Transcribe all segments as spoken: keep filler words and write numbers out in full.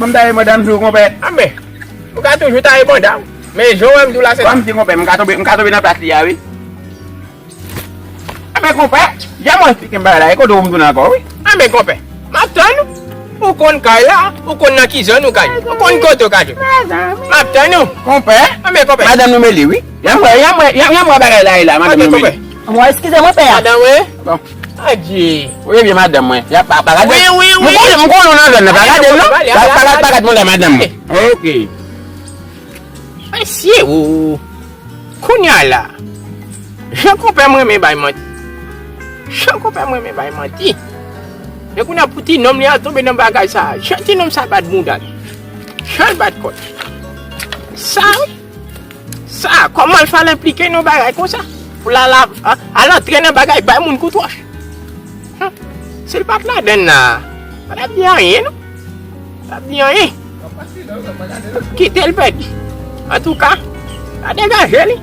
M ta ye madanm sou konpè. Anben, ou ka toujou ta ye madanm. Men jan w wè m di w la, se. Kòmsi konpè, m ka tonbe, m ka tonbe nan plas li a, wi. Anben, konpè, jan mwen eksplike m bagay la, e kote w m tounen ankò, wi. Anben, konpè, m ap tann ou. Ou konn kay la, ou konn nan ki zòn ou ka ye. Ou konn kote ou ka ye. M ap tann ou. Konpè, anben, konpè. Madanm nou mele, wi. Jan mwen, jan mwen, jan mwen bagay la ye la, madanm nou mele. Anben, konpè. Bon, eskize mwen, pè a. Madanm, wi. Bon. Adye. Wi, byen madanm mwen. Y ap pa, pa gade. Wi, wi, wi. M konnen, m konnen w nan zòn nan. Pa gade, non. Pa, pa, pa gade mwen la, madanm mwen. Ok. Mesye, o. Kounye a la. Jan konpè m renmen bay manti. Jan konpè m renmen bay manti. Men kounye a pou ti nonm li al tonbe nan bagay sa. Jan ti nonm sa bat bounda li. Jan l bat kò l. Sa, wi. Sa, kòman l fè al enplike nan bagay konsa? Pou l al, al, al antre nan bagay bay moun kout wòch. Hum. Si l pa t ladann la, pa t ap di anyen, non. Pa t ap di anyen. Kite l pèdi. Antouka, pa degaje li.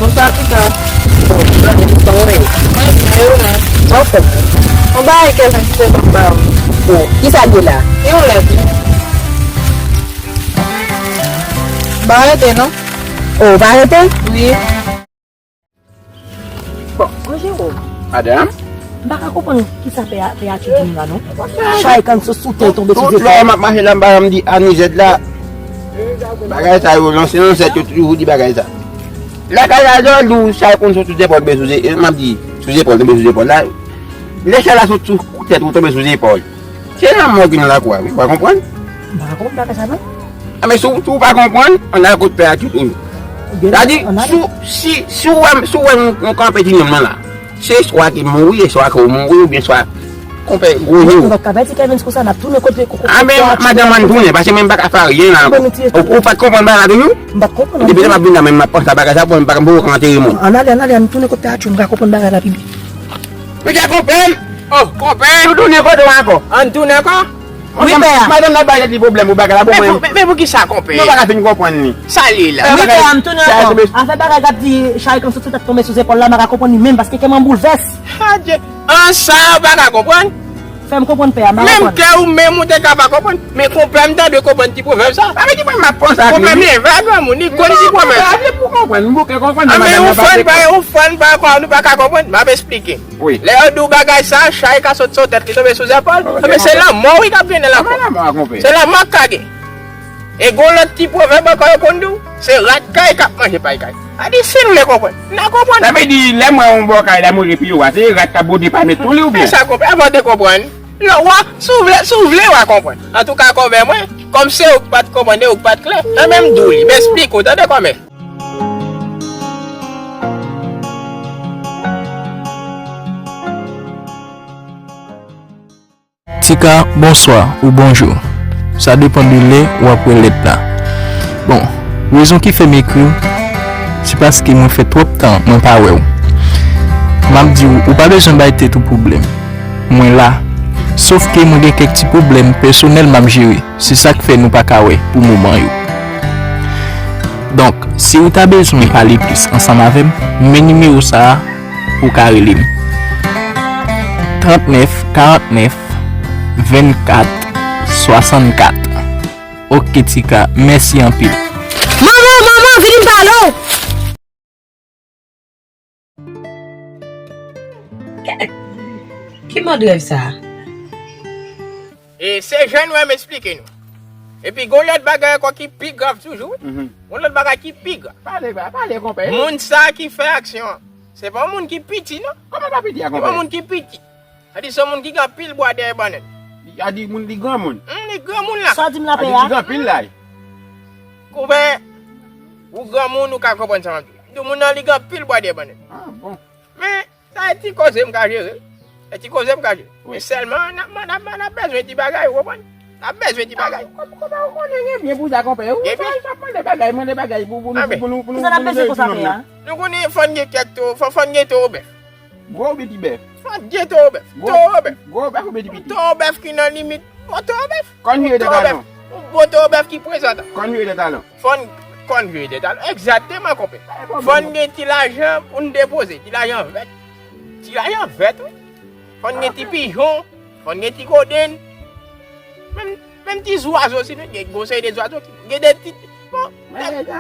Bonswa, Tika. Mwen, mwen, mwen. Mwen, mwen. Yon bagay ke mwen kite pou ba ou. O, kisa l ye la? Yon lèt. Ba rete, non? O, ba rete? Wi. Bon, Anjero. Madanm? M pa ka konprann kisa pè a, pè a ap di m la, non. Chay kanso sou tè tonbe sou zepòl. Tout lè m ap mache la, m pa janm di anizèt la. Bagay sa yo, lansè, lansèt yo toujou di bagay sa. Lakay la, lè yo di w chay konn sot sou zepòl, tonbe sou ze-, e, m ap di, sou zepòl, tonbe sou zepòl la. Lè chay la sot sou tèt ou, tonbe sou zepòl. Se lanmò ki nan lakou a, wi, ou pa konprann? M pa ka konprann bagay sa, non. A, men si w, si w pa konprann, ann al kot pè a kite w. Sa di, si w, si, si w wè m, si w wè m, m kanpe ti nonm nan la, se swa ke m mouri, e swa ke w mouri, oubyen swa konpè gwo je w. Ou pa ka pèdi Kevin konsa, n ap tounen kot pè a. A, men madanm, ann tounen, paske mwen m pa ka fè anyen la ankò. Ou, ou pa t konprann bagay la toujou? M pa t konprann. Depi lè m ap vin la, men m ap panse a bagay sa, bon, m pa, m poko ka antere moun. Ann ale, ann ale, ann tounen kot pè a, m ka konprann bagay la pi byen. Mesye, konpè m! Oh, konpè! Nou tounen kote w ankò? Ann tounen ankò? Wi, pè a. Madanm nan bay tèt li pwoblèm pou bagay la, bon, men, men, men poukisa, konpè? Nou pa ka fin konprann li. Sa l ye la? Wi, pè a, m tounen ankò. Afè bagay k ap di chay kanso sou tèt tonbe sou zepòl la, m pa ka konprann li menm, paske kè m an boulvès. Adye! An sa, ou pa ka konprann? Fè m konprann, pè a, m pa konprann. Menm kè ou menm, ou te ka pa konprann. Men konpè m ta dwe konprann ti pwovèb sa. Sa vle di mwen m ap panse ak li. Konpè m li va granmoun, li konn ti pwovèb sa. Li pou konprann, m bouke konprann. A, men ou fann pa, ou fann pa, kwa, nou pa ka konprann. M ap esplike. Wi. Lè yo di w bagay sa, chay ka sot sou tèt li tonbe sou zepòl. Ebyen se lanmò wi k ap vin nan lakou. Se lanmò k ka gen. E gon lòt ti pwovèb ankò yo konn di w, se rat kay k ap manje pay kay. Sa di si n vle konprann, n a konprann. Sa vle di lè m wè yon bò kay la manje pi yo a, se rat k ap bwode pay met sou li oubyen? Se sa konprann, avan w te konprann. Lè w a, si w vle, si w vle w a konprann. Antouka konpè mwen, kòm se ou k pa t konprann e ou k pa t klè, ebyen m di w li, m esplike w, tande kòmè. Tika, bonswa ou bonjou. Sa depann de lè w ap wè lèt la. Bon, rezon ki fè m ekri w, se paske mwen fè twòp tan mwen pa wè w. M ap di w, ou pa bezwen bay tèt ou pwoblèm. Mwen la. Sof ke mwen gen kèk ti pwoblèm pèsonèl m ap jere. Se sa k fè nou pa ka wè pou moman yo. Donk, si ou ta bezwen pale plis ansanm avè m, men nimewo sa a pou w ka rele m. Trannèf karannèf vennkat swasannkat. Oke, Tika, mèsi anpil. Manman, manman, vini m pale w! Ki, ki mòd rèv sa a? E se jan nou wè m esplike nou. Epi gon lòt bagay ankò ki pi grav toujou, wi. Mhm. Gon lòt bagay ki pi grav. Pale, ba, pale, konpè. Moun sa ki fè aksyon an, se pa yon moun ki piti, non. Kòman pa piti a, konpè? Se pa yon moun ki piti. Sa di se yon moun ki gen anpil bwa dèyè bannann. Li a di moun li granmoun. Hmm, li granmoun la. Sa w di m la, pè a? Li gen anpil la. Konpè, ou granmoun, ou ka konprann sa m ap di w la. M di w moun nan li gen anpil bwa dèyè bannann. Ah, bon. Men, sa e ti koze m ka jere. E ti koze m ka jere. Wi. Men sèlman, n ap, n ap, n ap bezwen ti bagay, ou konprann? N ap bezwen ti bagay. Ah, kòman, kòman ou konnen gen byen pou sa, konpè? Ou sa, sa mande bagay, mande bagay pou, pou nou, pou nou, pou nou, pou nou jere ti nonm nan. Nou konnen fò n gen kèk towo, fò, fò n gen towo bèf. Gwo oubyen ti bèf? Fò n gen towo bèf. Towo bèf. Gwo bèf oubyen ti piti? Towo bèf ki nan limit. Bon towo bèf. Kòn vire tèt alon. Yon bon towo bèf ki prezantan. Kòn vire tèt alon. Fò n Fò n viv de talè. Egzakteman, konpè. Fò n gen ti lajan pou n depoze. Ti lajan vèt. Ti lajan vèt, wi. Fò n gen ti pijon. Fò n gen ti kodenn. Menm, menm ti zwazo, si nou gen konsèy de zwazo, gen de ti, bon,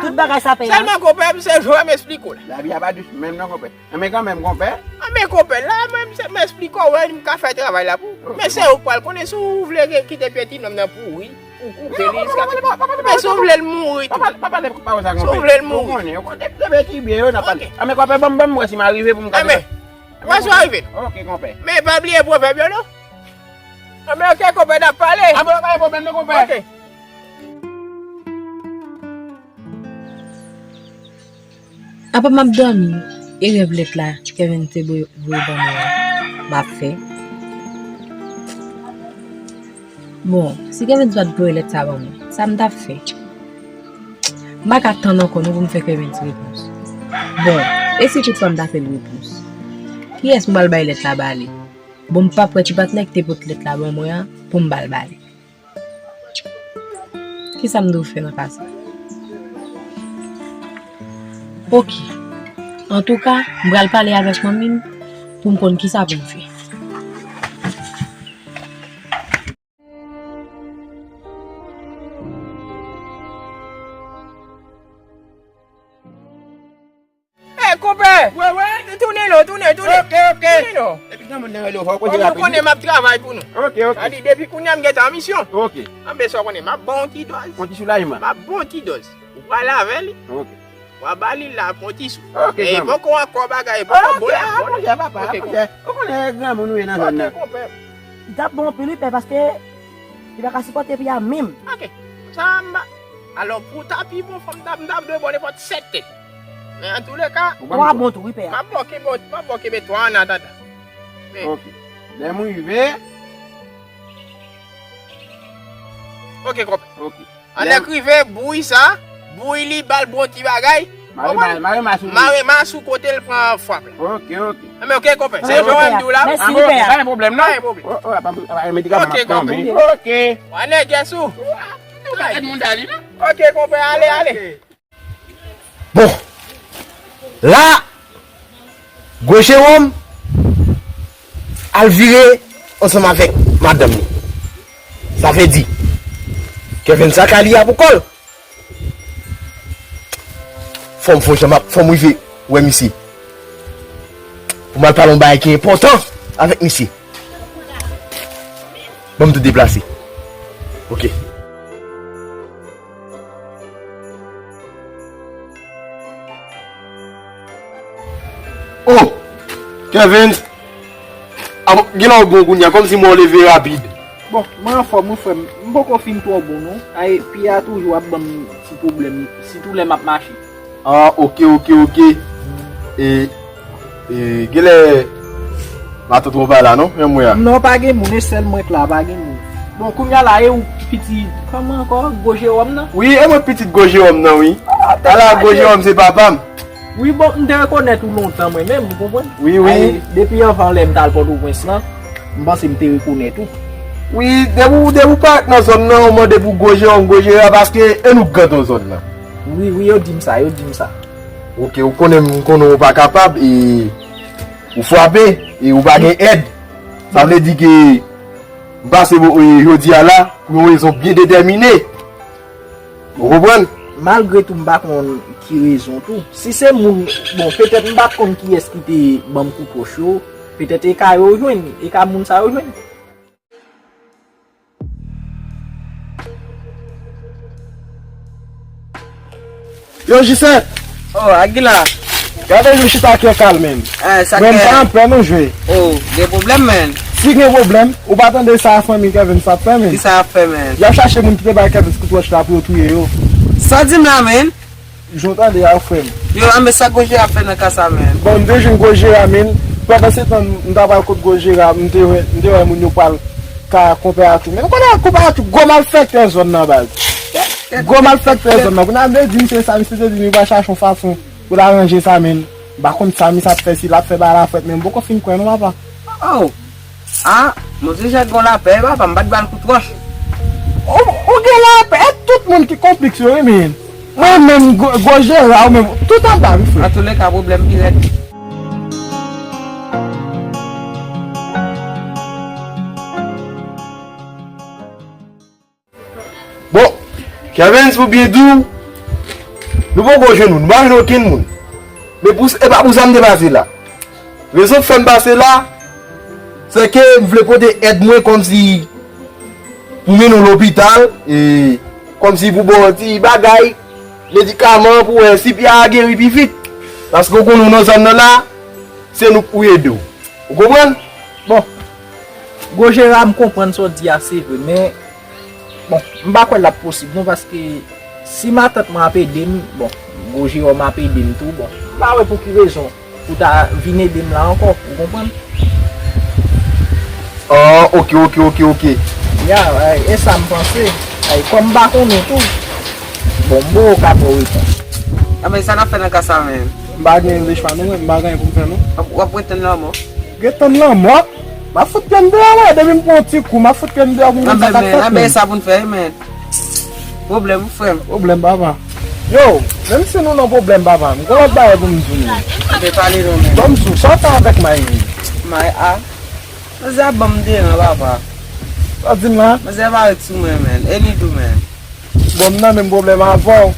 tout bagay sa peye. Sèlman, konpè, se jwè m esplike w la. Lavi a pa dous menm non, konpè. Anben kanmenm, konpè. Anben, konpè, la, mwen, se, m esplike w, wè, m ka fè travay la pou ou. Men se ou k pral konnen si w vle re-, kite pye ti nonm nan pouri, pou koupe li jiska. Men si w vle l mouri tou. Si w vle l mouri. Ou konnen, ou konnen, depi ti byen yo, n ap pale. Anben, konpè, ban m, ban m wè si m arive pou m ka. Anben, wè si w arive. Ok, konpè. Men pa bliye pwovèb yo, non. Anben, ok, konpè, n ap pale. Anben, pa gen pwoblèm, non, konpè. Ok. Apa m ap dòmi, e rèv lèt la Kevin te voye, voye ban mwen an, m ap fè? Bon, si Kevin pa t voye lèt sa ban mwen, sa m t ap fè? M pa ka tann ankò non pou m fè Kevin ti repons. Bon, e si toutfwa m ta fè l repons? Kiyès m pral bay lèt la ba li? Bon, m p ap wè ti patnè ki te pote lèt la ban mwen an pou m ba l ba li. Kisa m dwe fè nan ka sa? Oke. Antouka, m pral pale avèk manmi m pou m konn kisa pou m fè. Ey, konpè! Wi, wi. Tounen non, tounen, tounen. Ok, ok. Tounen non. Epi granmoun nan rele w, fò w poze rapid. Kòm nou konnen m ap travay pou nou. Ok, ok. Sa di, depi kounye a m gentan an misyon. Ok. Anben sa w konnen, m ap ba w yon ti dòz. Yon ti soulajman. M ap ba w yon ti dòz. Ou pral avè li. Ok. W a ba li la, yon ti sou. Ok, granmoun. E poko ankò bagay, poko bon la, bon la. Ok, papa, ok. Ou konnen granmoun ou ye nan zòn nan. Ok, konpè. Li t ap bon anpil, wi, pè, paske li pa ka sipòte pi a menm. Ok. Sa m ba. Alò, pou ta pi bon, fò m ta, m ta dwe ba w nenpòt sèt tèt. Men antouleka, twa bon tou, wi, pè a. M ap ba w kenbe, m ap ba w kenbe twa an atandan. Men. Ok. Lè m rive. Ok, konpè. Ok. Ann rive, bouyi sa, bouyi li, ba l bon ti bagay. Mare, mare, mare masou. Mare masou kote l pran frap la. Ok, ok. Anben, ok, konpè. Se jan w di w la. Mèsi, pè a. Pa gen pwoblèm, non? Pa gen pwoblèm. Oh, oh, apa, apa, medikaman ap tonbe. Ok. Ann gès ou. Tout moun dali, non? Ok, konpè, ale, ale. Bon, la, gwo Jewòm al vire ansanm avèk madanm li. Sa vle di, Kevin sa ka li a pou kò l. Fò m fè jan m ap, fò m rive wè misye. Pou m al pale yon bagay ki enpòtan avèk misye. Ban m tou deplase. Ok. Oh! Kevin! Ah, bon, gen lè w bon kounye a, kòmsi mwen leve rapid. Bon, mwen anfòm, wi, frè m. M poko fin twò bon, non. Ay, pye a toujou ap ban m ti pwoblèm, sitou lè m ap mache. Ah, ok, ok, ok. E, e, genlè, matant ou pa la, non, menm mwen a. Non, pa gen moun, e sèl mwen k la, pa gen moun. Bon, kounye a la, e ou pitit, kòman ankò, gwo Jewòm nan? Wi, e mwen pitit gwo Jewòm nan, wi. Ah, ala, gwo Jewòm se papa m. Wi, bon, m te rekonèt ou lontan, mwen menm, ou konprann? Wi, wi. Ay, depi anvan lè m t al Pòtoprens lan, m panse m te rekonèt ou. Wi, depi w, depi w parèt nan zòn nan, ou mande pou gwo Jewòm, gwo Jewòm, paske e nou k grandon zòn nan. Wi, wi, yo di m sa, yo di m sa. Ok, ou konnen m konnen ou pa kapab, e ou frape, e ou pa gen èd. Sa vle di ke m pase bo-, e jodi a la, pou yon rezon byen detèmine. Ou konprann? Malgre tou, m pa konn ki rezon tou. Si se moun, bon, petèt m pa konn kiyès ki te ban m kout wòch yo, petèt e ka yo jwenn, e ka moun sa yo jwenn. Yo, Jisèt! Oh, Aguila! Gade nou chita kè kal, menm. Ah, sa kè. Menm pa anpè nou jwe. Oh, gen pwoblèm, menm. Si gen pwoblèm, ou pa tande sa fanmi Kevin sa ap fè, menm. Ki sa ap fè, menm? Y ap chache moun ki te bay Kevin kout wòch la pou yo touye yo. Sa di m la, menm? Jan w tande a, frè m. Yo, anben sa Gwo Jera ap fè nan ka sa, menm? Bon, m te jwenn Gwo Jera, menm. Pandan se tan, m t ap al kot Gwo Jera, m te wè, m te wè moun yo pral ka konpè a tou. Menm konnen konpè a tou, gwo malfektè zòn nan, baz. Gwo malfektè zòn nan. Kounye a m te di misye sa, misye te di m li pral chache yon fason pou l aranje sa, menm. M pa konn sa misye ap fè, si l ap fè bagay la frèt, menm m poko fin kwè non, papa. Oh! Ah, Monchè Jacques gon lapè, papa, m pa t ba l kout wòch. Ou, ou gen lapè, e tout moun ki konplis yo, wi, menm. Mwen menm, gwo, gwo jera, ou menm, tout anba, wi, frè. Antouleka, pwoblèm pi rèd. Bon, Kervens, pou byen di w, nou poko jwenn moun, nou pa jwenn okenn moun. Men pou, e pa pou sa m te pase la. Rezon k fè m pase la, se ke m vle pote èd mwen kòmsi pou mennen w lopital, e kòmsi pou ba w ti bagay, medikaman pou wè si pye a geri pi vit. Paske w konnen w nan zòn nan la, se nou k pou ede w. Ou konprann? Bon, gwo jera, m konprann sa w di a, se vre, men, bon, m pa kwè l ap posib, non, paske si matant mwen ap ede m, bon, gwo jera m ap ede m tou, bon, m pa wè pou ki rezon pou ta vin ede m la ankò, ou konprann? Ah, ok, ok, ok, ok. Ya, e, e sa m panse. Ay, kòm m pa konnen tou, bon, m poko ka ba w repons. Ah, men sa n ap fè nan ka sa, men? M pa gen lechwa, non, men m pa gen anyen pou m fè, non. W ap, w ap ret tann lanmò? Ret tann lanmò? M ap fout pye m deyò, wi. Depi m pran yon ti kou, m ap fout pye m deyò pou m konn sa k ap fèt, men. Sa pou n fè, men. Pwoblèm, frè m. Pwoblèm, papa. Yo, menm si nou nan pwoblèm, papa, m gen lòt bagay pou m di w, men. Anben, pale non, men. Ban m di w, sa w fè avèk May? May a? Manzè ap ban m deran, papa. Sa w di m la? Manzè pa ret sou mwen, men. E ni tou, men. Bon, m nan menm pwoblèm avè w.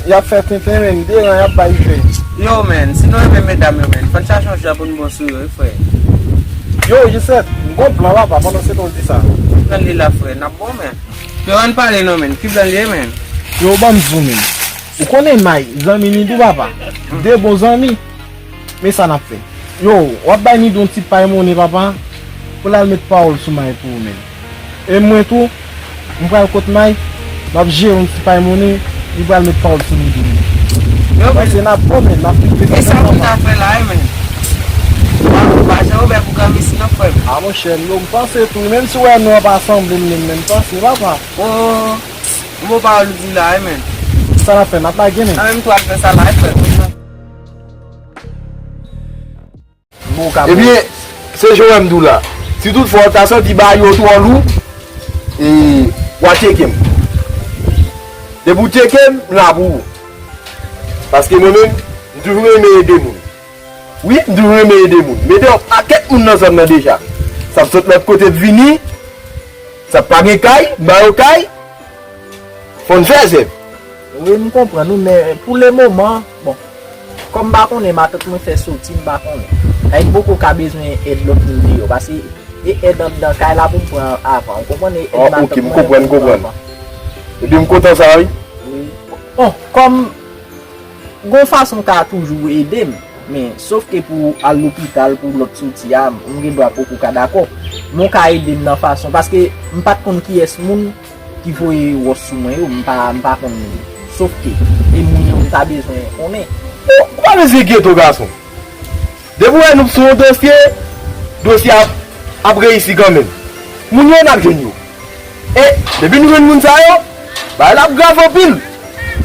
Y ap fè tenten, men, deran y ap bay jwe. Yo, men, si nou renmen medam yo, men, fò n chache yon jan pou n bon sou yo, wi, frè. Yo, Jisèt, m gon plan, papa, pandan se tan w di sa. Plan li la, frè, n ap bon, men. Yo, ann pale non, men. Ki plan li ye, men? Yo, ban m di w, men. Ou konnen May, zanmi Nidou, papa. De bon zanmi. Men sa n ap fè. Yo, w ap bay Nidou yon ti pay monnen, papa, pou l al met pawòl sou May pou ou, men. E mwen tou, m pral kot May, m ap jere yon ti pay monnen, li pral met pawòl sou Nidou, men. Yo, men. Panse n ap bon, men, n ap rive kanmenm, papa. E sa pou ta fè la, wi, men. Ou pa jan oubyen pou granmesi non, frè m. A, monchè, yo, m panse tou, menm si w wè nou an pa sanble, men, men, m panse, papa. O, o, o, bon pawòl ou di la, wi, men. Sa n ap fè, n ap lage, men. Nan menm tou al fè sa la, wi, frè m. Ebyen, se jan w wè m di w la. Si toutfwa w ta santi bagay yo twò lou, e, w a tcheke m. Depi w tcheke m, m la pou ou. Paske mwen menm, m toujou renmen ede moun. Wi, m toujou renmen ede moun. M ede yon pakèt moun nan zòn nan deja. Sa m sot lòt kote m vini, sa pa gen kay, m ba yo kay. Fò n fè zèv. Wi, m konprann, wi, men pou lemoman, bon, kòm m pa konnen matant mwen fè soti, m pa konnen. Sa vle di m poko ka bezwen èd lòt moun deyò, paske e èd anndan kay la pou m pran avan, ou konprann? E èd matant mwen pou m pran avan. Ebyen, m kontan sa, wi. Wi. Bon, kòm Gon fason w ka toujou ede m, men sof ke pou al lopital pou lòt soti a, m gen dwa poko ka dakò. Men w ka ede m nan fason, paske m pa t konn kiyès moun ki voye wòch sou mwen yo, m pa, m pa konn, sof ke e moun yo m ta bezwen konnen. Ou, ou pa bezwen enkyete w, gason. Depi w wè nou sou yon dosye, dosye a ap, ap reyisi kanmenm. Moun yo, n ap jwenn yo. E, depi nou jwenn moun sa yo, bagay la ap grav anpil.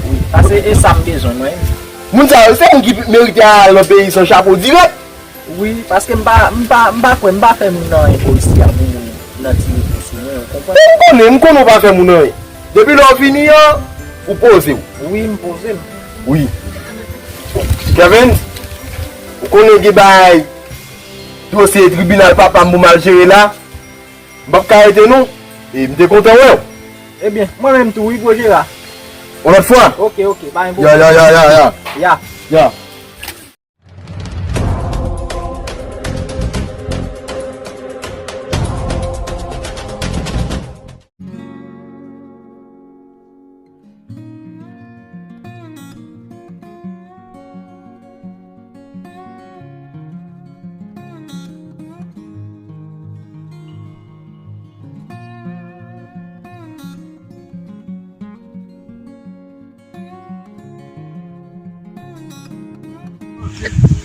Wi, paske e sa m bezwen, mwen. Moun sa yo, se moun ki merite al nan peyi san chapo dirèk. Wi, paske m pa, m pa, m pa kwè, m pa fè moun anyen pou isi a pou moun nan tire kou sou mwen, ou konprann? Men m konnen, m konnen w pa fè moun anyen. Depi lè w vini an, ou poze w. Wi, m poze m. Wi. Kevin, ou konnen gen bagay dosye tribinal papa m pou m al jere la. M p ap ka rete non. E m te kontan wè w. Ebyen, mwen menm tou wi, gwo Jera. Yon lòt fwa. Oke, oke, pa gen pwoblèm. Ya, ya, ya, ya, ya. Ya. Ya.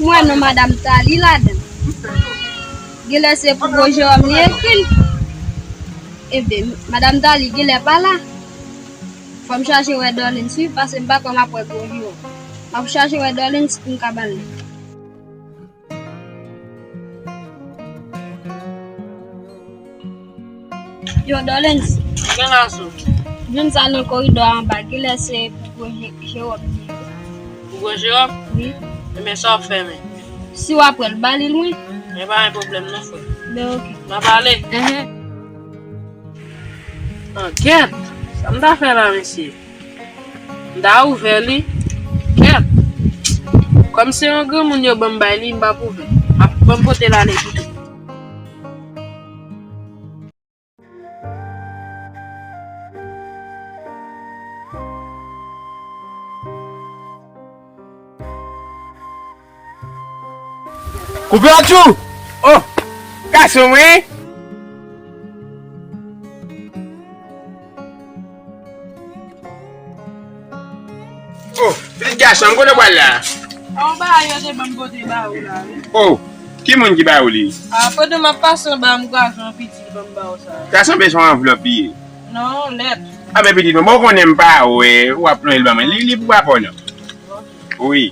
M wè non madanm Tali ladan l. Genlè se pou gwo Jewòm li ekri l. Ebyen, madanm Tali genlè pa la. Fò m chache wè Dorlens wi, paske m pa kwè m ap wè gwo Jewòm. M ap chache wè Dorlens pou m ka ba l li. Yo, Dorlens. Gen la sou. Jwenn sa nan koridò a anba, genlè se Gwo Je-, Jewòm di. Pou gwo Jewòm? Wi. Ebyen, sa w ap fè, men? Si w ap pran l, ba li l, wi. Men pa gen pwoblèm, non, frè. Ben, oke. N a pale. Enhen. An, kèt! Sa m ta fè la, mesye? M ta ouvè li. Kèt! Kòm se yon granmoun yo ban m bay li, m p ap ouvè. M ap, ban m pote l ale pito. Koupe atchou! Oh! Gason mwen! Oh, pitit gason m, kote w pral la? Yon bagay yo te ban m pote ba ou la, wi. Oh, ki moun ki ba ou li? A, pandan m ap pase anba, m kwaze yon pitit, li ban m ba ou sa. Sa sanble se yon anvlòp li ye. Non, lèt. A, men pitit mwen, bon, ou konnen m pa wè, w ap lonje l ban mwen. Li, li pou papa w, non. Wi.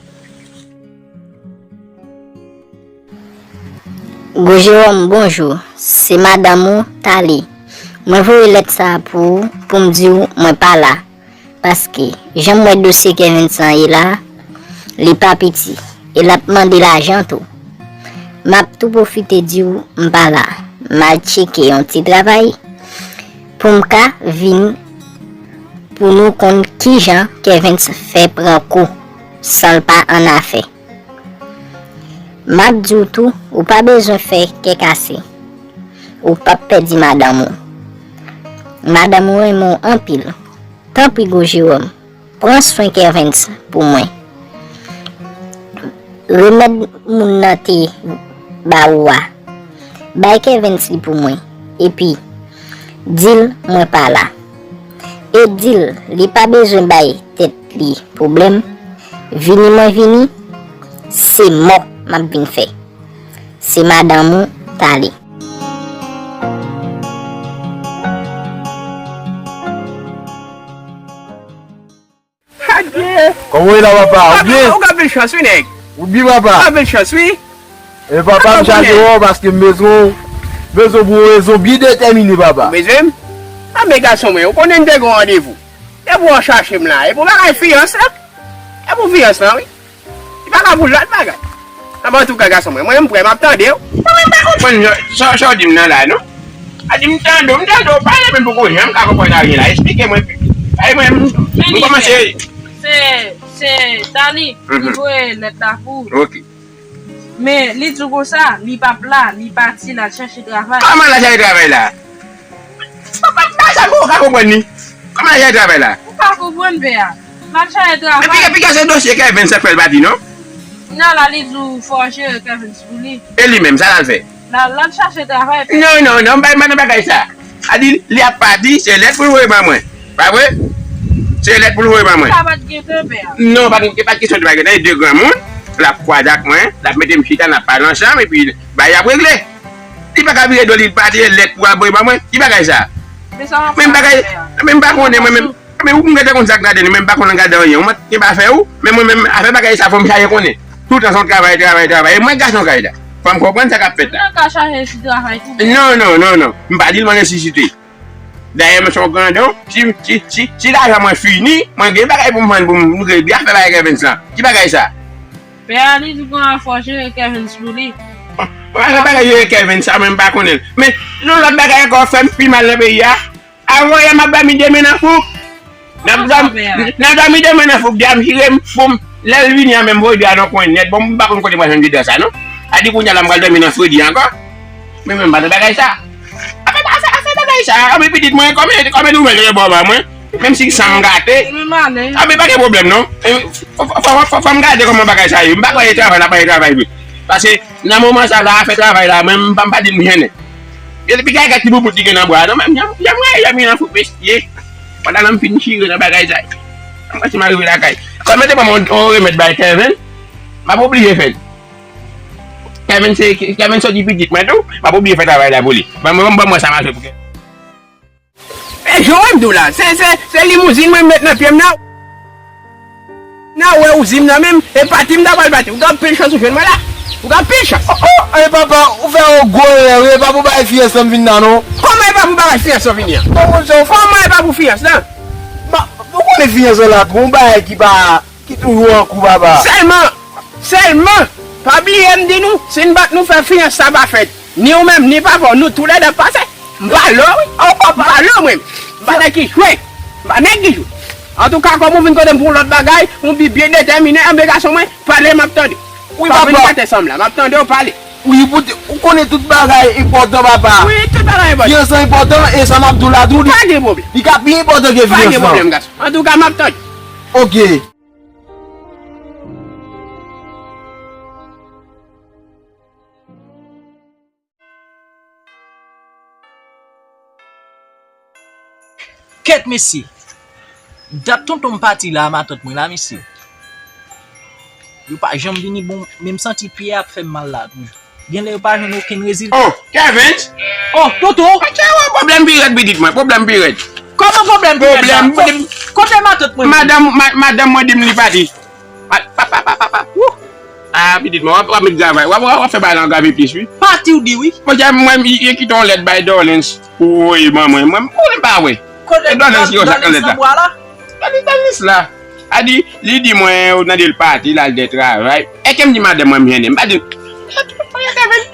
Gwo Jewòm, bonjou. Se madanm ou, Tali. Mwen voye lèt sa a pou ou, pou m di w mwen pa la. Paske, jan m wè dosye Kevens lan ye la, li pa piti. E l ap mande lajan tou. M ap tou pwofite di w m pa la. M al tcheke yon ti travay pou m ka vin pou nou konn kijan Kevens fè pran kou san l pa annafè. M ap di w tou, ou pa bezwen fè kè kase. Ou p ap pèdi madanm ou. Madanm ou renmen w anpil. Tanpri, gwo Jewòm, pran swen Kevens pou mwen. Remèd moun nan te ba ou a, bay Kevens li pou mwen. Epi, di l mwen pa la. E di l li pa bezwen bay tèt li pwoblèm. Vini mwen vini, se mò m ap vin fè. Se madanm ou, Tali. Adye! Kòman w ye la, papa? Ou byen? Ou gen anpil chans, wi, nèg. Ou byen, papa? Ou gen anpil chans, wi. E papa, m chaje w paske m bezwen w, bezwen w pou yon rezon byen detèmine, papa. Ou bezwen m? A, men gason mwen, ou konnen n te gen yon randevou. Depi w chache m la, e pou bagay fiyans la. E pou fiyans la, wi. Li pa ka pou lòt bagay. Anben, antouka, gason mwen, mwen, m prè, m ap tande w. Mwen menm pa konprann sa, sa w di m nan la, non. A di m tande w, m tande w pale, men m poko janm ka konprann anyen la. Esplike mwen pi. Ay, mwen, m, m kòmanse. Se, se Tali ki voye lèt la pou ou. Ok. Men, li di w konsa, li p ap la, li pati, l al chache travay. Kòman l al chache travay la? Papa, m pa sa poko ka konprann li. Kòman l al chache travay la? Ou pa konprann, pè a. L al chache travay. Epi, epi, se dosye Kevens sa k fè l pati, non? Nan la, li di w fò w jere Kevens pou li. E li menm, sa l al fè? L al, l al chache travay, pè. Non, non, non, m pa nan bagay sa. A di, li ap pati, se lèt pou l voye ban mwen. Pa vre? Se lèt pou l voye ban mwen. Sa pa t gen tan, pè a. Non, pa t, pa t kesyon de pa t gen tan. E de granmoun, l ap kwaze ak mwen, l ap mete m chita, n ap pale ansanm, epi bagay ap regle. Li pa ka vire do li pati, e lèt pou al voye ban mwen. Ki bagay sa? Men bagay, men m pa konnen mwen menm. Men ou m gentan konn sa k ladan li, men m pa konn gade anyen. Ou mèt gen pa fè ou, men mwen menm, afè bagay sa, fò m chache konnen. Toutan se yon travay, travay, travay. E mwen gason kay la. Fò m konprann sa k ap fèt la. Ou nan ka chache ti travay tou. Non, non, non, non. M pa di l mwen nesesite. Dayè, mwen se yon grandon. Si, si, si, si lajan mwen fini, mwen gen bagay pou m vann pou m, m gen byen fè bagay Kevens lan. Ki bagay sa? Pè a, li di konsa fò w jere Kevens pou li. Mwen pa gen bagay jere Kevens sa, mwen m pa konnen l. Men, yon lòt bagay ankò fè m pi mal nan peyi a. Avan yè m ap dòmi de men nan fouk. N ap dòmi, n ap dòmi de men nan fouk, de a m chire m, bon, lè l vini an menm, voye de a nan kwen nèt. Bon, m pa konn kote m pral jwenn de a sa, non. A di kounye a la m pral dòmi nan fredi ankò. Men mwen m pa nan bagay sa. Afè, afè, afè bagay sa, anben pitit mwen, kòman, kòman nou mèt ba mwen? Menm si san m gate. Anben pa gen pwoblèm, non. Fò, fò, fò, fò, fò m gade kòman bagay sa ye. M pa kwè e travay, n ap pale travay vre. Paske nan moman sa la, afè travay la, mwen, m pa, m pa di m jennen. E depi kay gad ti boubout li gen nan bra, non, men, janm, janm rayi, janm gen nan fout mesye. Pandan m fin chire nan bagay sa. Mwen si m arive lakay. Kòm yo te ban mwen yon, yon remèd bay Kevin, m ap oblije fè l. Kevin se, Kevin se ti pitit mwen tou, m ap oblije fè travay la pou li. Ban mwen, ban mwen sa m a fè pou Kevin. E jan w wè m di w la, se, se, se limouzin mwen m met nan pye m nan. Nan wè ouzin nan menm, e pati m ta pral pati. Ou gen anpil chans ou jwenn mwen la. Ou gen anpil chans. Oh, oh, e papa, ou fè yon gwo erè, wi, e pa pou bagay fiyans lan m vin la, non. Kòman e pa pou bagay fiyans lan vini an? Kòman e pa pou fiyans lan? Ba, ou Men fiyans lan la, gon bagay ki pa, ki toujou an kou, papa. Sèlman, sèlman, pa bliye m di nou, si n pa t nou fè fiyans sa pa fèt. Ni ou menm, ni papa w, nou toulède ap pase. M pa lè w, wi. Oh, papa. M pa lè w, mwen. M pa nèg ki jwe. M pa nèg ki jwe. Antouka, kòm ou vin kote m pou yon lòt bagay, ou bi byen detèmine, anben gason mwen, pale, m ap tande. Wi, papa. Pa vin gate sanm la, m ap tande w pale. Wi, pou te, ou konnen tout bagay enpòtan, papa. Wi, tout bagay enpòtan. Fiyans lan enpòtan, e sa m ap di w la tou, li, pa gen pwoblèm, li ka pi enpòtan ke fiyans lan. Pa gen pwoblèm, gason. Antouka, m ap tande. Ok. Kèt mesye! Dat tonton m pati la a matant mwen la, mesye. Yo pa janm vini bon, men m santi pye a ap fè m mal la toujou. Genlè yo pa jwenn okenn rezilta. Oh, Kevin! Oh, tonton! Pwoblèm pi rèd, pitit mwen, pwoblèm pi rèd. Kòman pwoblèm pi rèd la? Pwoblèm, kote matant mwen? Madanm, ma-, madanm mwen di m li pati. Pa, pa, pa, pa, pa, pa. Wouh! Ah, pitit mwen, w ap, w ap met travay. W ap, w ap fè bagay la angrave plis, wi. Pati w di, wi. Monchè, mwen, yo kite yon lèt bay Dorlens pou voye ban mwen. Mwen, mwen, mwen pa wè. Kote Dorlens ki konsa nan lèt la? Dorlens la? Dorlens la. A di, li di mwen, yo tande l pati, l al dè travay. E ke m di madanm mwen, m jennen. M pa di,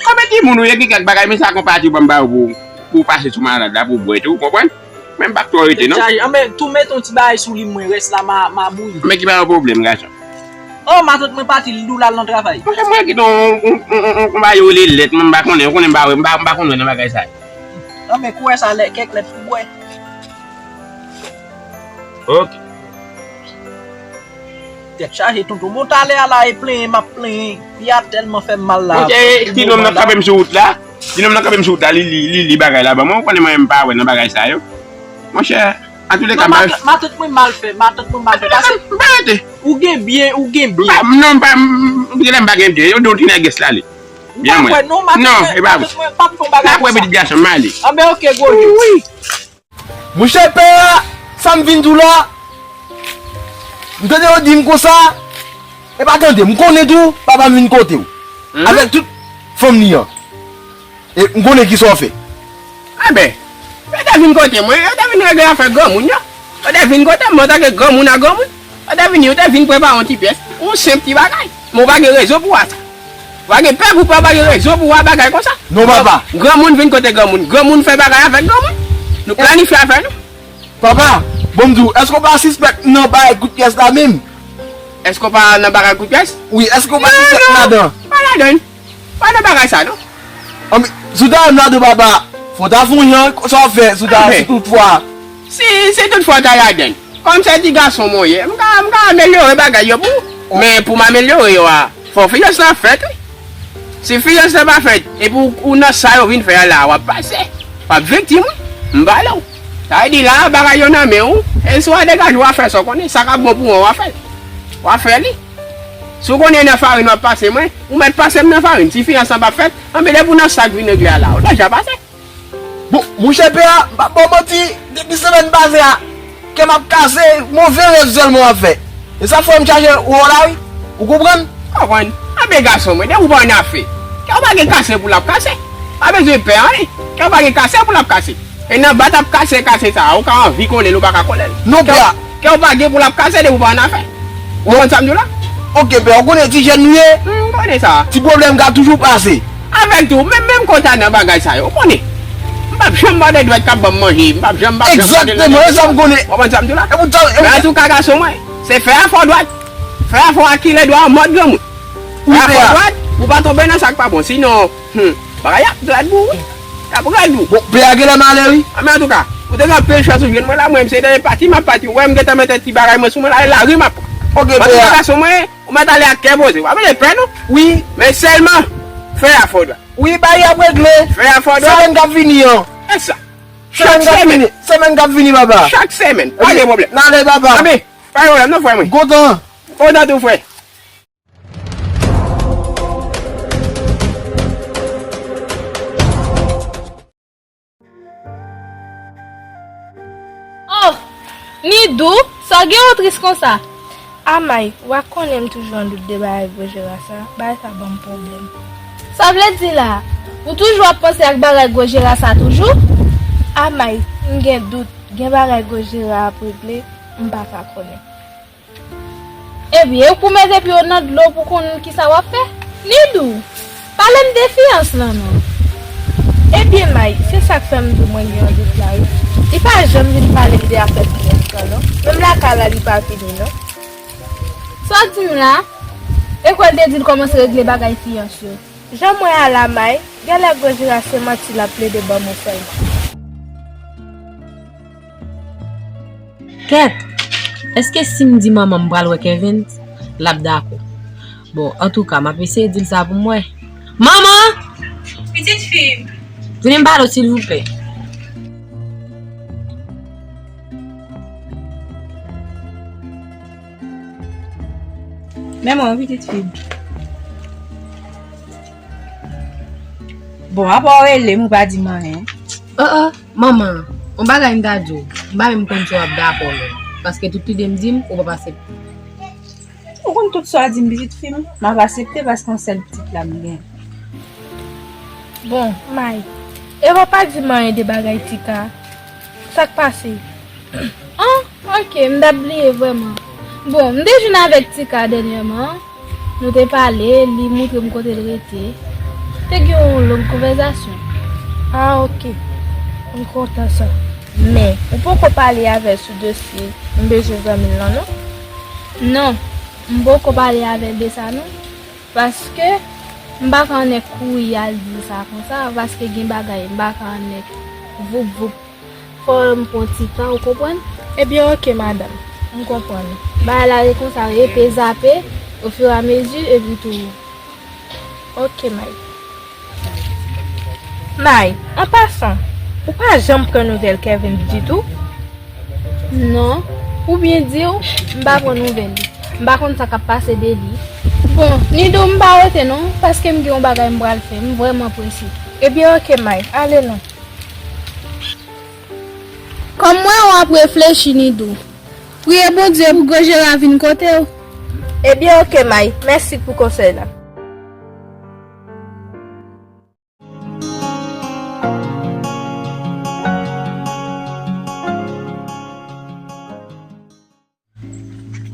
kòman timoun ou ye, gen kèk bagay, men sa kon pati w ban m ba yo pou, pou w pase sou malad la, pou w bwè tou, ou konprann? Men m p ap twò rete, non. Chaje, anben, tou met yon ti bagay sou li, mwen, rès la, ma, ma bouyi. Men ki pa yon pwoblèm, gason. Oh, matant mwen pati, li di w l al nan travay. Monchè, mwen kite yon, yon, yon, yon, yon bagay yo rele lèt, mwen, m pa konnen, ou konnen m pa wè, m pa, m pa konn wè nan bagay sa yo. Anben, kou wè sa, lè, kèk lèt pou bwè. Ok. Tèt chaje, tonton. Bon, talè a la, e plenyen, m ap plenyen. Pye a tèlman fè m mal la. Monchè, ti nonm nan kanpe m sou wout la. Ti nonm nan kanpe m sou wout la, li, li, li, li bagay la ban mwen. Ou konnen mwen, m pa wè nan bagay sa yo. Monchè, antouleka, m pa... Matant mwen mal fè, matant mwen mal fè. Pase. M pa rete. Ou gen byen, ou gen byen. M pa, non, m pa, m, m, genlè m pa gen byen. Yo di yon ti nègès la, li. M pa kwè, non, matant mwen, matant mwen p ap fè yon bagay konsa. N ap wè, pitit gason m, m ale. Anben, ok, gwo je. Wi. Monchè pè a, sa m vin di w la, m tande yo di m konsa, e pa tande, m konnen tou, papa m vin kote w. Avèk tout fanm li an. E m konnen kisa w fè. Enben, yo te vin kote mwen, yo te vin regle afè granmoun yo. Yo te vin kote mwen antanke granmoun a granmoun. Yo te vini, yo te vin prepare yon ti pyès, yon senp ti bagay. Men w pa gen rezon pou w a sa. W pa gen pè pou pè, w pa gen rezon pou w a bagay konsa. Non, papa. Granmoun vin kote granmoun. Granmoun fè bagay avèk granmoun. Nou planifye afè nou. Papa, bon m di w, èske w pa sispèk m nan bagay kout pyès la menm? Èske w pa nan bagay kout pyès? Wi, èske w pa sispèk m ladan? Pa ladan. Pa nan bagay sa, non. Anben, si w ta wè m ladan, papa, fò w ta fè yon jan, sa w ap fè, si w ta, si toutfwa. Si, si toutfwa w ta ladan. Kòm se ti gason mwen ye, m ka, m ka amelyore bagay yo pou ou. Men pou m amelyore yo a, fò fiyans lan fèt, wi. Si fiyans lan pa fèt, epi w, ou nan sa yo vin fè a la, w ap pase. W ap viktim, wi. M pale w. Sa vle di la, bagay yo nan men w, e si w a degaje, w a fè sa w konnen, sa k ap bon pou mwen, w a fè l. W a fè li. Si w konnen nan farin w ap pase mwen, ou mèt pase m nan farin. Si fiyans lan pa fèt, anben depi w nan sa k vin regle a la, w deja pase. Bon, monchè pè a, m p ap ba w manti, depi semèn pase a, kè m ap kase, move rèv sèlman w ap fè. E sa fè m chaje wè w la wi. Ou konprann? Konprann. Anben gason mwen, depi w pa annafè, kè w pa gen kase pou l ap kase. Pa bezwen pè anyen. Kè w pa gen kase pou l ap kase. E nan bat ap kase, kase sa a, ou ka anvi kole l, ou pa ka kole l. Non, pè a. Kè w pa gen pou l ap kase depi w pa annafè. Ou konprann sa m di w la? Ok, pè, ou konnen ti jèn nou ye? Hmm, m konnen sa. Ti pwoblèm ka toujou pase. Avèk tou, menm, menm konsa nan bagay sa yo, ou konnen. M p ap janm mande dwèt k ap ban m manje, m p ap janm, m p ap janm mande... Egzakteman, e sa m konnen. Ou konprann sa m di w la? E poutan, e... Men antouka, gason mwen, se fè a fè w dwat. Fè a fè w akile dwa an mòd granmoun. Fè a fè w dwat, pou w pa tonbe nan sa k pa bon. Sinon, hmm, bagay ap rèd pou ou, wi. Ap rèd pou ou. Bon, pè a genlè m ale wi. Men antouka, ou te gen anpil chans ou jwenn mwen la, mwen, m se dènye pati, m ap pati. Ou wè m gentan mete ti bagay mwen sou mwen la, e lari m ap pran. Ok, pè a. Antouka, gason mwen, ou mèt ale ak kè poze, w ap rele pè nou. Wi. Men sèlman, fè a fè w dwat. Wi, bagay ap regle. Fè a fè w dwat. Semèn k ap vini an. E sa. Semèn k ap vini, semèn k ap vini, papa. Chak semèn. Pa gen pwoblèm. N ale, papa. Anben, pa gen pwoblèm, non, frè mwen. Kontan. Kontan tou, frè. Oh! Nidou, sa w gen ou tris konsa? A May, w a konnen m toujou an dout de bagay gwo jera sa, bagay sa ban m pwoblèm. Sa vle di la, ou toujou ap panse ak bagay gwo jera sa toujou? A May, m gen dout, gen bagay gwo jera ap regle. M pa ka konnen. Ebyen, ou pou mete pye w nan dlo pou konn kisa w ap fè? Nidou, pale m de fiyans lan non. Ebyen, May, se sa k fè m di w mwen gen yon dout la, wi. Li pa janm vin pale m de afè fiyans lan, non. Menm lakay la, li pa vini, non. Sa w di m la? E kwè l te di l kòmanse regle bagay fiyans yo. Jan m wè a la, May, genlè Gojira se manti l ap plede ban m ou sèlman. Kèt! Èske si m di manman m pral wè Kevin, l ap dakò? Bon, antouka, m ap eseye di l sa pou m wè. Manman! Pitit fi m! Vini m pale w, silvouplè. Men mwen, pitit fi m. Bon, apa w rele m, ou pa di m anyen? Oh, oh, manman, yon bagay m ta di w, m pa menm konn si w ap dakò non, paske tout lide m di m, ou p ap aksepte. Ou konn tout sa w di m, pitit fi m, m ap aksepte paske yon sèl pitit la m gen. Bon, May, Eva pa di m anyen de bagay Tika. Sa k pase? An, ok, m t ap bliye vrèman. Bon, m te jwenn avèk Tika dènyèman. Nou te pale, li montre m kote l rete. Te gen yon long konvèzasyon. Ah, ok. M kontan sa. Men, ou poko pale avè l sou dosye m bezwen zanmi l lan, non? Non, m poko pale avè l de sa, non. Paske m pa ka annik kouri al di l sa konsa, paske gen bagay m pa ka annik voup voup. Fò m pran ti tan, ou konprann? Ebyen, ok, madanm. M konprann. Bagay la e konsa, e pe zape, ofiramezi, epi tou. Ok, May. May, an pasan, ou pa janm pran nouvèl Kevin ditou? Non. Pou byen di w, m pa pran nouvèl li. M pa konn sa k ap pase de li. Bon, Nidou, m pa rete non, paske m gen yon bagay m pral fè. M vrèman prese. Ebyen, ok, May. Ale non. Kòm m wè w ap reflechi, Nidou, priye Bondye pou Gojera vin kote w. Ebyen, ok, May. Mèsi pou konsèy la.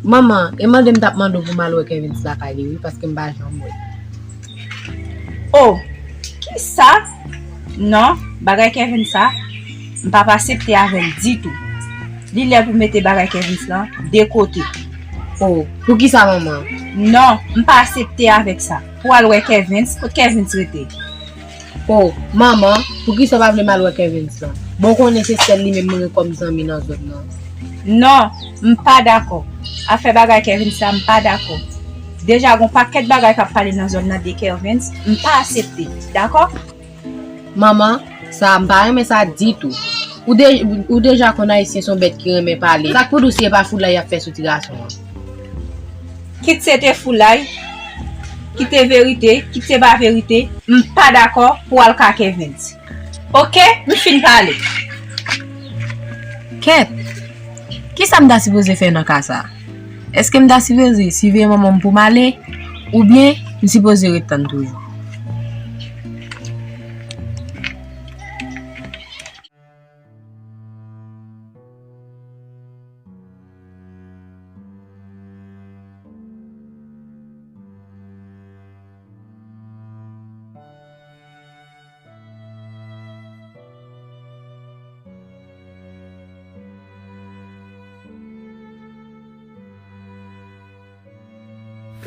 Manman, e mande m t ap mande w pou m al wè Kevin lakay li wi, paske m pa janm wè l. Oh, kisa? Non, bagay Kevin sa, m p ap aksepte avè l ditou. Li lè pou mete bagay Kevin lan de kote. Oh, poukisa, manman? Non, m pa aksepte avèk sa. Pou al wè Kevin, kot Kevin rete? Oh, manman, poukisa w pa vle m al wè Kevin lan? Bon, w konnen se sèl li menm mwen gen kòm zanmi nan zòn nan. Non, m pa dakò. Afè bagay Kevin sa, m pa dakò. Deja, gon pakèt bagay k ap pale nan zòn nan de Kevin, m pa aksepte. Dakò? Manman, sa, m pa renmen sa ditou. Ou de-, ou deja konn Ayisyen se yon bèt ki renmen pale. Sa k pou di w si e pa foulay y ap fè sou ti gason an? Kit se te foulay, kit se verite, kit se pa verite, m pa dakò pou w al ka Kevin. Oke, m fin pale. Kèt, kisa m ta sipoze fè nan ka sa a? Èske m ta sipoze siveye manman m pou m ale, oubyen m sipoze ret tann toujou?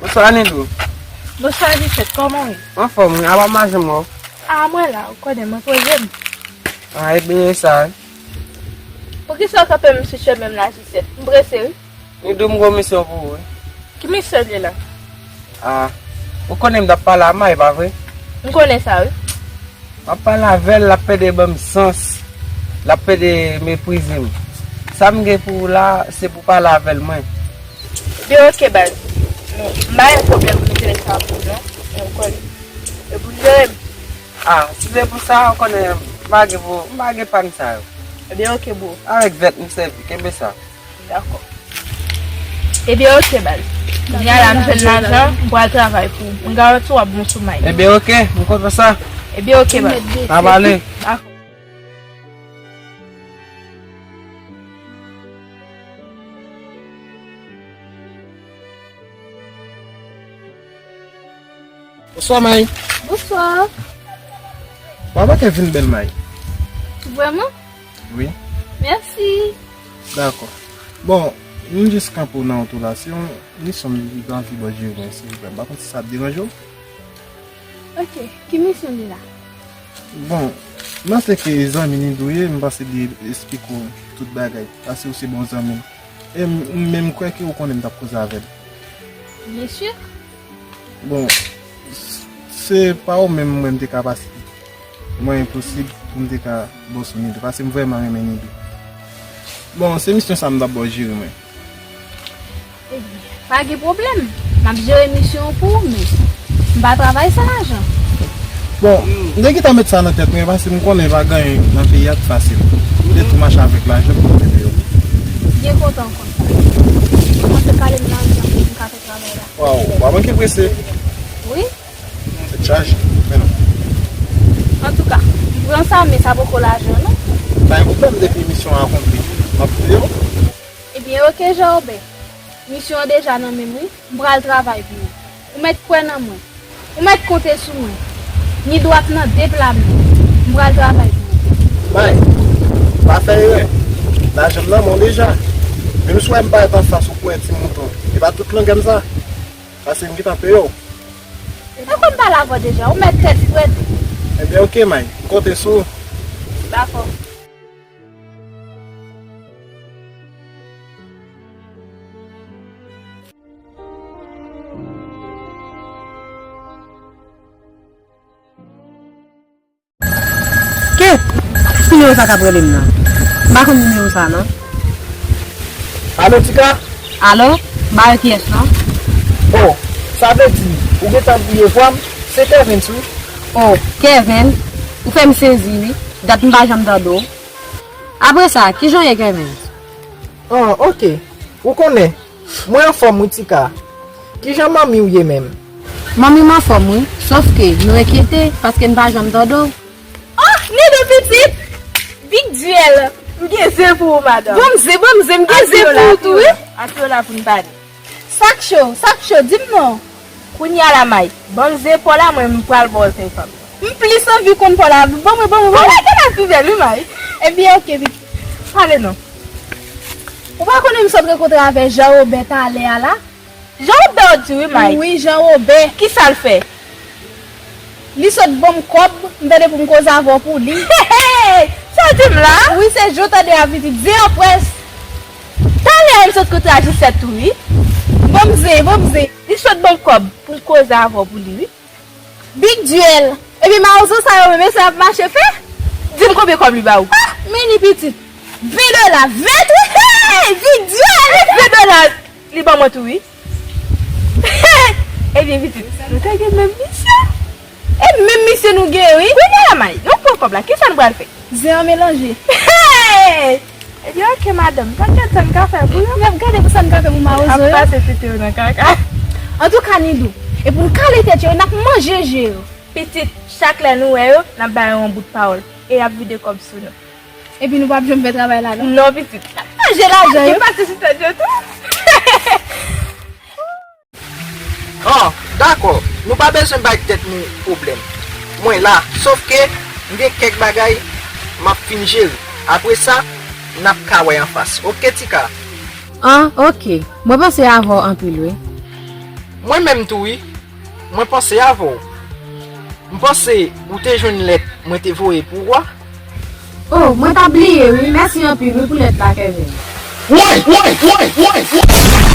Bonswa, Nidou. Bonswa, Lisèt, kòman w ye? Anfòm, wi. Apa madanm ou? A, mwen la, ou konnen, mwen poze m. A, e byen sa, wi. Poukisa w kanpe m sou chemen m la, Lisèt? M prese, wi. Nidou, m gon misyon pou ou, wi. Ki misyon l ye la? A, ou konnen m t ap pale a May, pa vre? M konnen sa, wi. M ap pale avè l, l ap pede ban m sans, l ap pede meprize m. Sa m gen pou ou la, se pou pale avè l mwen. Ebyen, oke, baz. M pa gen pwoblèm pou m jere sa pou ou, non. Ou konnen. E pou jere m. A, si se pou sa, ou konnen, m pa gen pou, m pa gen pàn sa yo. Ebyen, oke, bro. Avèk vèt m sèvi, kenbe sa. Dakò. Ebyen, oke, baz. Kounye a la, m jwenn lajan, m pral travay pou ou. M garanti w ap bon sou may. Ebyen, oke, m kontan sa. Ebyen, oke, baz. N ap ale. Dakò. Bonswa, May. Bonswa. Ou pa manke vin bèl, May. Vrèman? Wi. Mèsi. Dakò. Bon, m jis kanpe w nan wout ou la. Se yon misyon m gen anvi ba w jere mwen, silvouplè. M pa konn si sa ap deranje w. Ok, ki misyon li la? Bon, m panse ke zanmi Nidou ye, m panse li esplike w tout bagay. Paske ou se bon zanmi m. E m, m menm kwè ke ou konnen m t ap koze avè l. Byen si. Bon, s-, se pa ou menm mwen m te ka pase. Mwen enposib pou m te ka ba w sou Nidou, paske m vrèman renmen Nidou. Bon, se misyon sa m t ap ba w jere mwen. Ebyen, pa gen pwoblèm. M ap jere misyon an pou ou, men m pa travay san lajan. Bon, m te gentan met sa nan tèt mwen, paske m konnen pa gen anyen nan peyi a k fasil. M te tou mache avèk lajan pou m te peye w. Byen kontan w konn sa. Kòmanse pale m lajan pou m ka fè travay la. Waw, w pa manke prese. Wi. Tèt chaje, men non. Antouka, m pran sa, men sa poko lajan, non. Pa gen pwoblèm, depi misyon an akonpli, m ap peye w. Ebyen, oke, Jan Wobè. Misyon an deja nan men m, wi. M pral travay pou ou. Ou mèt kwè nan mwen. Ou mèt konte sou mwen. Nidou ap nan de pla byen. M pral travay pou ou. May, pa fè erè. Lajan m nan men w deja. Menm si w wè m parèt anfas ou kwè ti mouton, e pa tout langè m sa. Pase m gentan peye w. Ou konn pale avè w deja, ou mèt tèt frèt. Ebyen, oke, May. M konte sou ou. Dakò. Kèt! Nimewo sa k ap rele m nan? M pa konn nimewo sa non. Alo, Tika? Alo? M pa wè kiyès non. Oh, sa vle di, ou gentan bliye vwa m? Se Kevens wi. Oh, Kevens? Ou fè m sezi wi. Dat m pa janm tande w. Apre sa, kijan w ye, Kevens? Oh, oke. Ou konnen, mwen anfòm wi, Tika. Kijan manmi w ye menm? Manmi m anfòm wi, sòf ke nou enkyete paske n pa janm tande w. Oh, Nidou pitit! Big Duel! M gen ze pou ou, madanm. Ban m ze, ban m ze, m gen ze pou ou tou wi. Ase w la pou n pale. Sa k cho, sa k cho, di m non. Kounye a la, May, ban m ze pa w la, mwen m pral ba w ze fanm. M plis anvi konn pa w la, ban mwen, ban mwen, ban mwen. Gade la pi bèl wi, May. Ebyen, oke, pitit. Pale non. Ou pa konnen m sot rankontre avè Jan Wobè talè a la? Jan Wobè w di wi, May? Wi, Jan Wobè. Kisa l fè? Li sot ban m kòb, m tande pou m koze avè w pou li. Sa w di m la? Wi, se jan w tande a pitit, ze an près. Talè a m sot rankontre a Jisèt tou wi. Ban m ze, ban m ze. Li sot ban m kòb pou m koze avè w pou li wi. Big Duel. Epi mawozo sa yo menm, e sa y ap mache fè? Di m konbyen kòb li ba ou? Ah, men li pitit. Ven dola, ven tou, hey, Big Duel. Ven dola, li ban mwen tou wi. Ebyen pitit, nou te gen menm misyon. E menm misyon nou gen wi. Kounye a la, May, nou pran kòb la, kisa nou pral fè? Zen an melanje. Hey! Ebyen, oke, madanm. Pa gen sa n ka fè pou yo. N ap gade pou sa n ka fè pou mawozo yo. Ap pase tete yo nan kaka. Antouka, Nidou, e pou n kale tèt yo, n ap manje je yo. Pitit, chak lè nou wè yo, n ap ba yo yon bout pawòl. E y ap vide kòb sou nou. Epi nou p ap janm fè travay la, non? Non, pitit. N ap manje lajan yo. Pase sou tèt yo tou. Oh, dakò. Nou pa bezwen bay tèt nou pwoblèm. Mwen la, sòf ke m gen kèk bagay m ap fin jere. Apre sa, n ap ka wè anfas. Oke, Tika? Ah, oke. Mwen panse avè w anpil, wi. Mwen menm tou, wi. Mwen panse avè w. M panse ou te jwenn lèt mwen te voye pou ou a. Oh, mwen t ap bliye wi. Mèsi anpil wi pou lèt la, Kevin. Woy, woy, woy, woy, woy.